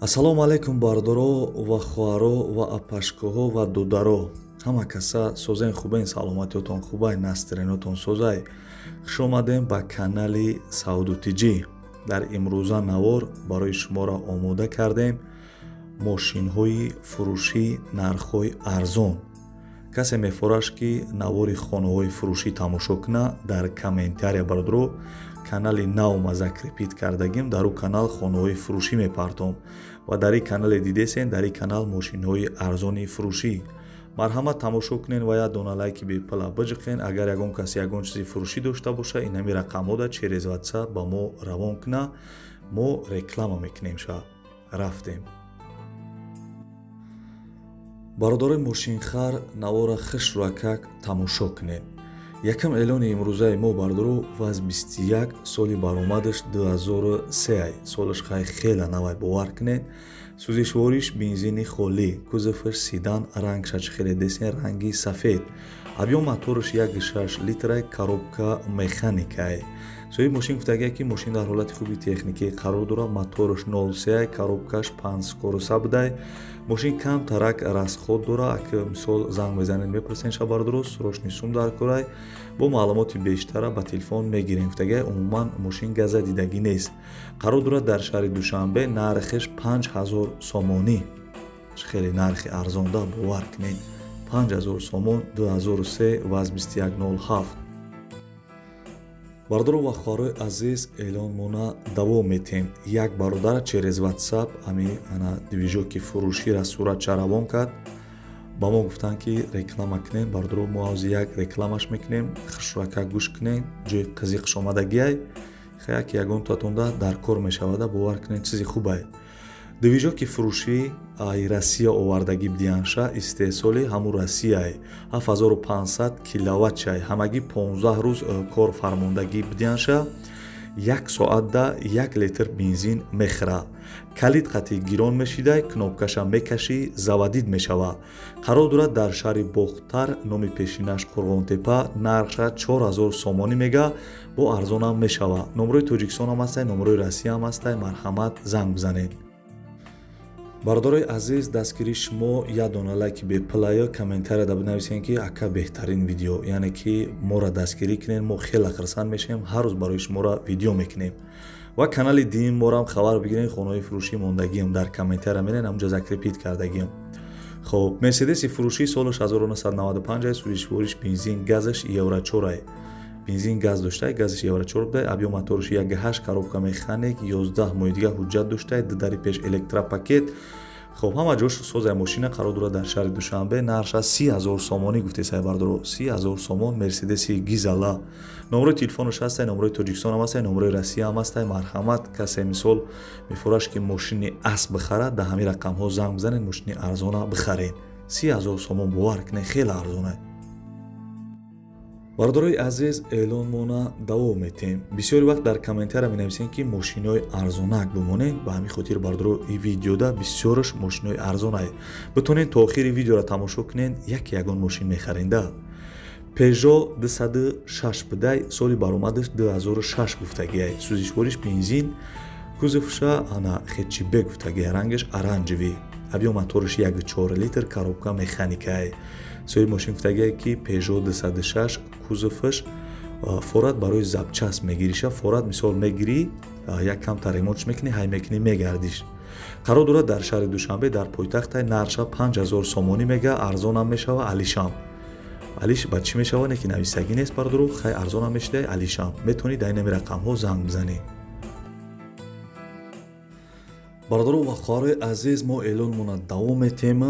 Ассалому алайкум, бародаро ва хоҳаро ва апашкоҳо ва додаро. Ҳама каса созен, хубен, саломатиётон хубай, настроениётон созай. Хуш омадем ба канали Сауду Тиҷӣ. Дар имрӯза навор барои шуморо омода кардем мошинҳои фурӯшӣ, нархҳои арзон. Касе мефораш, ки навори хонаҳои фурӯшӣ тамошо куна, дар комментария, бародаро, канали навма закрепить кардагим. Дар ӯ канал хонаҳои фурӯшӣ мепартом ва дар ин канале дидесен, дар ин канал мошинҳои арзони фурӯшӣ. Марҳамат, тамошо кунен ва як дона лайки бепала биҷиқен. Агар ягон кас ягон чизи фурӯшӣ дошта боша, инами рақамҳода через WhatsApp ба мо равон куна, мо реклама мекунем. Ша рафтем, бародарои мошинхар, навора хушрӯакак тамошо кунед. Якам эълони имрӯзаи мо, бародаро, ВАЗ 21, соли баромадаш 2003, солаш хай хела навай, бовар кунед. Сӯзишвориш бензини холӣ, кузоваш седан, рангша чӣ хеле десен, ранги сафед, объём мотораш 1,6 литрай, коробка механикай. Соҳиби мошин гуфтагия, ки мошин дар ҳолати хуби техникӣ қарор дорад, мотораш 0,3, коробкаш панҷ скорость будай. Мошин камтарак расход дорад. Ак мисол занг мезанед, мепурсен ша, бародаро, срочный сум дар корай, бо маълумоти бештара ба телефон мегирем, гуфтагия. Умуман мошин газа дидагӣ нест. Қарор дорад дар шаҳри Душанбе, нархеш 5000 сомонӣ. Хеле нархи арзонда, бовар кунед, 5000 сомон, 2003, ВАЗ 2107. Бародаро ва хоҳарои азиз, эълонмона давом метиҳем. Як бародар через WhatsApp ами ана движоки фурӯшира суратча равон кард, ба мо гуфтанд, ки реклама кунем. Бародаро, мо ҳозир як рекламаш мекунем, хушрака гӯш кунем, ҷои қизиқш омадагиай, хаяк ягонтатонда дар кор мешавада, бовар кунед, чизи хубай. Движоки фурӯшӣ ай Россия овардагӣ бидиянша, истеҳсоли ҳамун Россияй, 7500 киловатт-чай, ҳамагӣ 15 рӯз кор фармондагӣ бидиянша, як соатда 1 литр бензин мехӯра. Калид қати гирон мешидай, кнопкаша мекашӣ, заводить мешава. Қарор дорад дар шаҳри Бохтар, номи пешинаш Қурғонтепа. Нархша 4000 сомонӣ мега, бо арзонам мешава. Номрои Тоҷикистонам ҳастай, номрои Россияам ҳастай, марҳамат, занг бизанед. Бародарои азиз, дастгирии шумо як дона лайки бепулая, комментарияда бинависем, ки ака, беҳтарин видео, яъне ки моро дастгирӣ кунед, мо хеле хурсанд мешавем, ҳар рӯз барои шуморо видео мекунем. Ва канали дим морам хабар бигирем, хонаҳои фурӯшӣ мондагиам, дар комментария мерен, ҳамунҷо закрепить кардагиам. Хоб, Мерседеси фурӯшӣ, солаш 1995, сӯзишвориш бензин, газаш евро 4, бензин газ доштай, газаш евро 4 будай, объём мотораш 1,8, коробка механик, 11 моҳи дига ҳуҷҷат доштай, ду дари пеш электропакет. Хоб, ҳама ҷош созаи. Мошина қарор дорад дар шаҳри Душанбе, нархша 30 000 сомонӣ гуфтесай, бардоро, 30 000 сомон, Мерседеси гизала. Номрои телефонаш ҳастай, номрои Тоҷикистонам ҳастай, номрои Россияам ҳастай. Марҳамат, касе мисол мефураш, ки мошини асп бихарад, дар ҳамин рақамҳо занг бизанед, мошини арзона бихаред. 30 000 сомон, бовар кунед, хеле арзона. Бародарои азиз, эълонмона давом метиҳем. Бисёри вақт дар комментария менависем, ки мошинои арзонак бимонед. Ба ҳамин хотир, бародаро, и видеода бисёраш мошинои арзонай. Битонед то охири видеоро тамошо кунед, яке ягон мошин мехаренда. Пежо 206 будай, соли баромадаш 2006 гуфтагиай, сӯзишвориш бензин, кузовша ана хэтчбек гуфтагиай, рангаш оранжевый, объём мотораш 1,4 литр, коробка механикай. Соҳиби мошин гуфтагие, ки Пежо 206 кузоваш форат барои запчасть мегириша, форат мисол мегирӣ, як камтар ремонтш мекунӣ, ҳай мекунӣ, мегардиш. Қарор дорад дар шаҳри Душанбе, дар пойтахтай. Нархша 5000 сомонӣ мега, арзонам мешава. Алишам, алиш ба чӣ мешава, не ки нависагӣ нест, бародаро, хай арзонам мешидай, алишам метавонӣ дар инами рақамҳо занг бизанӣ. Бародаро ва хоҳарои азиз, мо эълонмона давом метиҳем.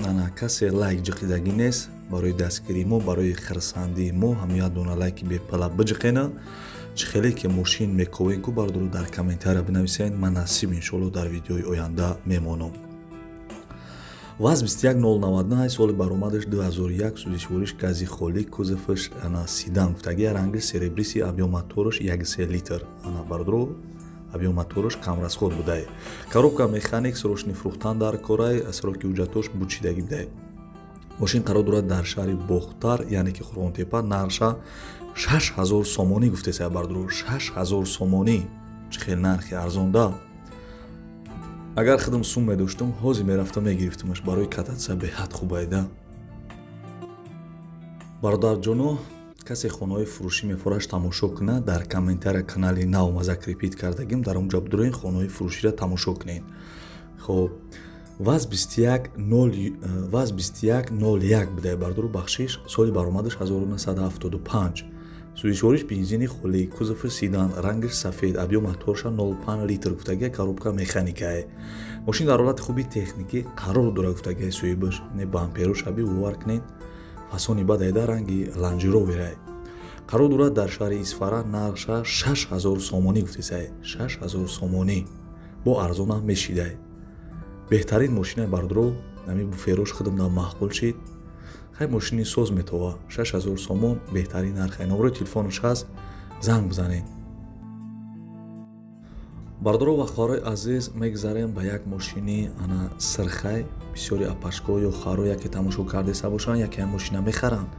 Ана касе лайк ҷиқидагӣ нест, барои дастгирии мо, барои хирсандии мо ҳам як дона лайки бепала биҷиқена. Чӣ хеле ки мошин мековен ку, бародаро, дар комментария бинависед, ман насиб иншоалло дар видеои оянда мемонам. ВАЗ 21099, соли баромадаш 2001, сӯзишвориш гази холӣ, кузоваш ана седан гуфтагӣ, ранги серебристый, объём мотораш 1,3 литр. Ана, бародаро, объём мотораш камрасход будай, коробка механик, срочный фурӯхтан дар корай, сроки ҳуҷҷатош бучидагӣ будай. Мошин қарор дорад дар шаҳри Бохтар, яъне ки Қурғонтепа. Нархша 6000 сомонӣ гуфтесай, бардоро, 6000 сомонӣ, чӣ хел нархи арзонда. Агар худам сум медоштам, ҳозир мерафтам, мегирифтамаш. Барои кататься беҳад хубайда. Бародарҷоно, касе хонаҳои фурӯшӣ мефураш, тамошо кунад. Дар комментария канали нав ма закрепить кардагим, дар онҷо бидуроен, хонаҳои фурӯширо тамошо кунед. Хоб, ВАЗ 21, ВАЗ 2101 будай, бардору, бахшиш. Соли баромадаш 1975, сӯзишвориш бензини холӣ, кузови седан, рангаш сафед, объём моторша 05 литр гуфтагия, коробка механикае. Мошин дар ҳолати хуби техникӣ қарор дорад, гуфтагия соҳибаш. Не, бамперош аби, бовар кунед, фасони бадайда, ранги Ланҷроверай. Қарор дорад дар шаҳри Исфара, нархша 6000 сомонӣ гуфтесай. 6000 сомонӣ, бо арзонам мешидай. Беҳтарин мошинаи, бардоро, ами буферош худам да маъқул шид. Хай, мошини соз метова, 6000 сомон беҳтарин нархай. Номерои телефонаш ҳаст, занг бизанед. Бародаро ва хоҳарои азиз, мегзарем ба як мошини ана сирхай. Бисёри апашко ё харо яке тамошо кардеса бошанд, яке мошина мехаранд.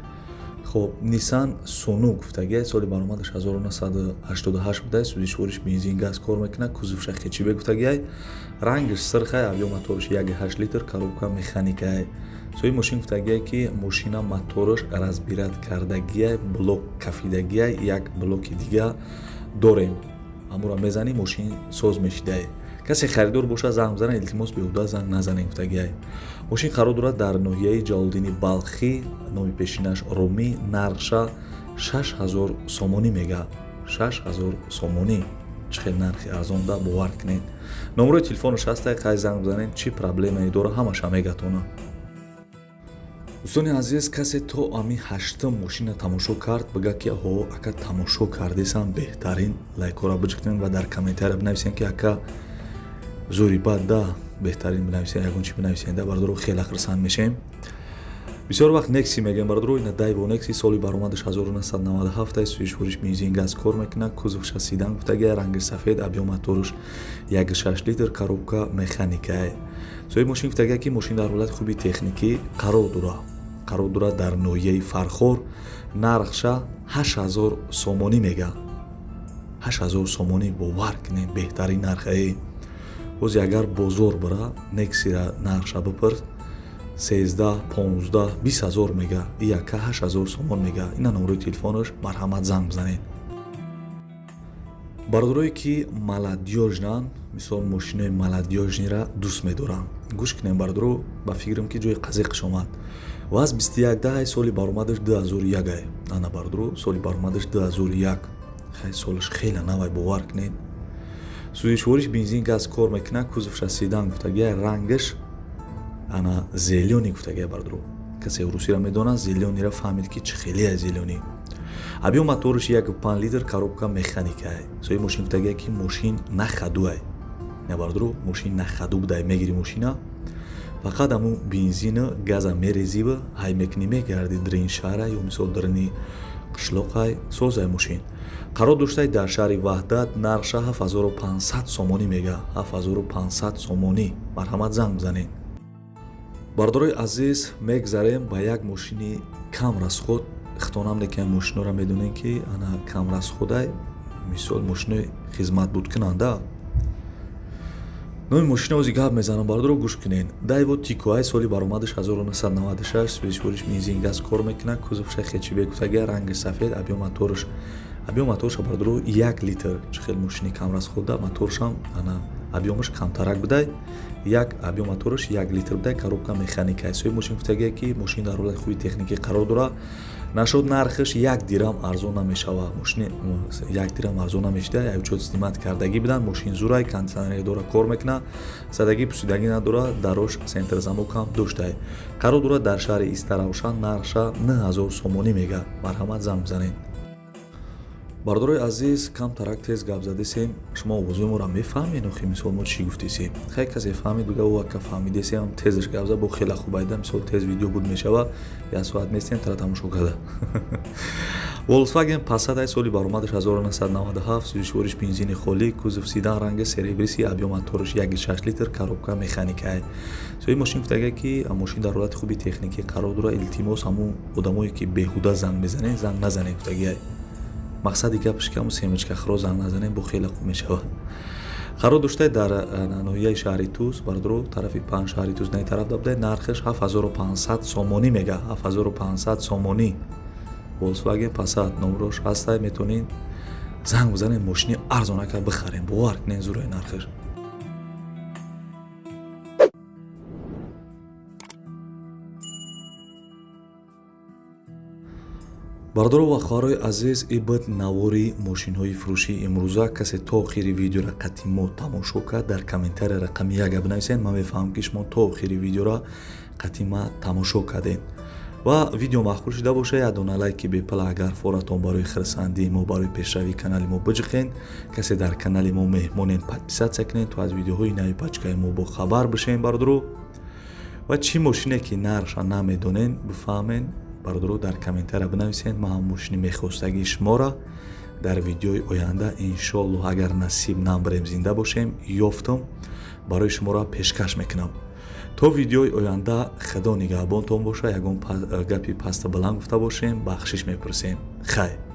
Хоб, Нисан Суну гуфтагия, соли баромадаш 1988 будай, сӯзишвориш бензин, газ кор мекунад, кузовша хэтчбек гуфтагиай, рангаш сирхай, объём моторш 1,8 литр, коробка механикай. Соҳиби мошин гуфтагиай, ки мошина мотораш разбирать кардагиай, блок кафидагиай, як блоки дига дорем, ҳамура мезанӣ, мошин соз мешидай. Касе харидор бошад, занг бизанад, илтимос, беҳуда занг назанед, гуфтагиай. Мошин қарор дорад дар ноҳияи Ҷалолиддини Балхӣ, номи пешинаш Румӣ. Нархша 6000 сомонӣ мега. 6000 сомонӣ, чӣ хел нархи арзонда, бовар кунед. Номерои телефонаш ҳастай, қай занг бизанед, чӣ проблемае дора, ҳамаша мегатона. Дӯстони азиз, касе то ами ҳаштум мошина тамошо кард, бига ки ҳо, ака, тамошо кардесам, беҳтарин, лайкҳоро биҷиқнед ва дар комментария бинависем, ки ака, зури бад да, беҳтарин бинависем, ягон чи бинависем да, бародаро, хеле хурсанд мешем. Бисёр вақт Некси мегӯем, бародаро, ина Дайво Некси, соли баромадаш 1997, сӯзишвориш бензин, газ кор мекунад, кузовша седан гуфтагия, ранги сафед, объём моторш 1,6 литр, коробка механикае. Соҳиби мошин гуфтагия, ки мошин дар ҳолати хуби техникӣ қарор дорад дар ноҳияи Фархор, нархша 8000 сомонӣ мега. 8000 сомонӣ, бовар кунем, беҳтарин нархае. Ҳози агар бозор бира, Нексира нархша бипурс, 13, 15, 20 ҳазор мега, яка 8000 сомон мега. Ина номерои телефонаш, марҳамат, занг бизанед. Бародарое ки молодёжнан, мисол, мошинои молодёжныйра дӯст медоранд, гӯш кунем, бародаро. Ба фикрам, ки ҷои қазиқш омад. ВАЗ 21 даҳай, соли баромадаш 2001 ай. Ана, бародаро, соли баромадаш 2001. Хай, солаш хеле навай, бовар кунед. Сӯзишвориш бензин, газ кор мекунад, кузовша седан гуфтагия, рангаш ана зелёный гуфтагия. Бародаро, касе русиро медонад, зелёныйра фаҳмид, ки чӣ хеле зелёный. Объём моторш 1,5 литр, коробка механикай. Соҳиби мошин гуфтагия, ки мошин на ходу ай. Не, бародаро, мошин на ходу будай. Мегири мошина, фақат ҳамун бензина, газа мерезива, ҳай мекунӣ, мегарди дрин шаҳра ё мисол дрини қишлоқай. Созай мошин қарор доштай дар шаҳри Ваҳдат, нархша 7500 сомонӣ мега. 7500 сомонӣ, марҳамат, занг бизанед. Бародарои азиз, мегзарем ба як мошини кам расход. Хитонам лекин мошиноро медонем, ки ана кам расходай, мисол, мошинои хизмат буд кунанда. Номи мошина ози гап мезанам, бародаро, гӯш кунед. Дайво Тикоай, соли баромадаш 1996, сӯзишвориш бензин, газ кор мекунад, кузовша хэтчбек гуфтагия, ранги сафед, объём моторша, бародаро, 1 литр. Чӣ хел мошини камрасхода, моторшам ана объёмаш камтарак будай, як объём мотораш 1 литр будай, коробка механика. Соҳиби мошин гуфтагия, ки мошин дар ҳолати хуби техникӣ қарор дорад. Нашуд, нархаш як дирам арзон намешава. Мошини як дирам арзон намешида, учёт снимать кардагӣ буданд. Мошин зурай, кондитсионер дора, кор мекунад, задагӣ пусидагӣ надорад, дарош центр замок ҳам доштай. Қарор дорад дар шаҳри Истаравшан, нархша 9000 сомонӣ мега. Марҳамат, занг бизанед. Бародарои азиз, камтарак тез гап задесем, шумо овозои моро мефаҳмед. Охи, мисол, мо чӣ гуфтесем, хай, касе фаҳмид, бига ӯ ака, фаҳмидесем, тезаш гап зад, бо хеле хуб айда. Мисол, тез видео буд мешава, як соат местем тара тамошо карда. Volkswagen Passat, соли баромадаш 1997, сӯзишвориш бензини холӣ, кузов седан, ранги серебристый, объём мотораш 1,6 литр, коробка механикай. Соҳиби мошин гуфтага, ки мошин дар ҳолати хуби техникӣ қарор дорад. Илтимос, ҳамун одамое ки беҳуда занг мезанед, занг назанед, гуфтагиай. Мақсади гапаш ки ҳамун семечкахӯро занг назанем, бо хеле хуб мешавад. Қарор доштай дар ноҳияи шаҳри Тус, бародаро, тарафи панҷ шаҳри Тус наи тараф да будай. Нархаш 7500 сомонӣ мега, 7500 сомонӣ. Volkswagen Passat номрош ҳастай, метавонед занг бизанед, мошини арзонака бихарем, бовар кунед зурои нархаш. Бародаро ва хоҳарои азиз, ин буд навори мошинҳои фурӯшии имрӯза. Касе то охири видеора қатъи мо тамошо кард, дар комментария рақами яка бинависед. Ман мефаҳмам, ки шумо то охири видеора қатъи ма тамошо кардед ва видео маъқул шуда бошад, як дона лайки бепала агар форатон барои хирсандии мо, барои пешравии канали мо биҷиқен. Касе дар канали мо меҳмонен, подписаться кунед, то аз видеоҳои нави пачкаи мо бохабар бишем, бародаро. Ва чӣ мошине ки нархша намедонен, бифаҳмен, бародаро, дар комментария бинависед. Ман ҳам мошини мехостагии шуморо дар видеои оянда, иншоаллоҳ, агар насиб намбарем, зинда бошем, ёфтам, барои шуморо пешкаш мекунам. То видеои оянда Худо нигаҳбонтон боша. Ягон гапи паста баланд гуфта бошем, бахшиш мепурсем. Хайр.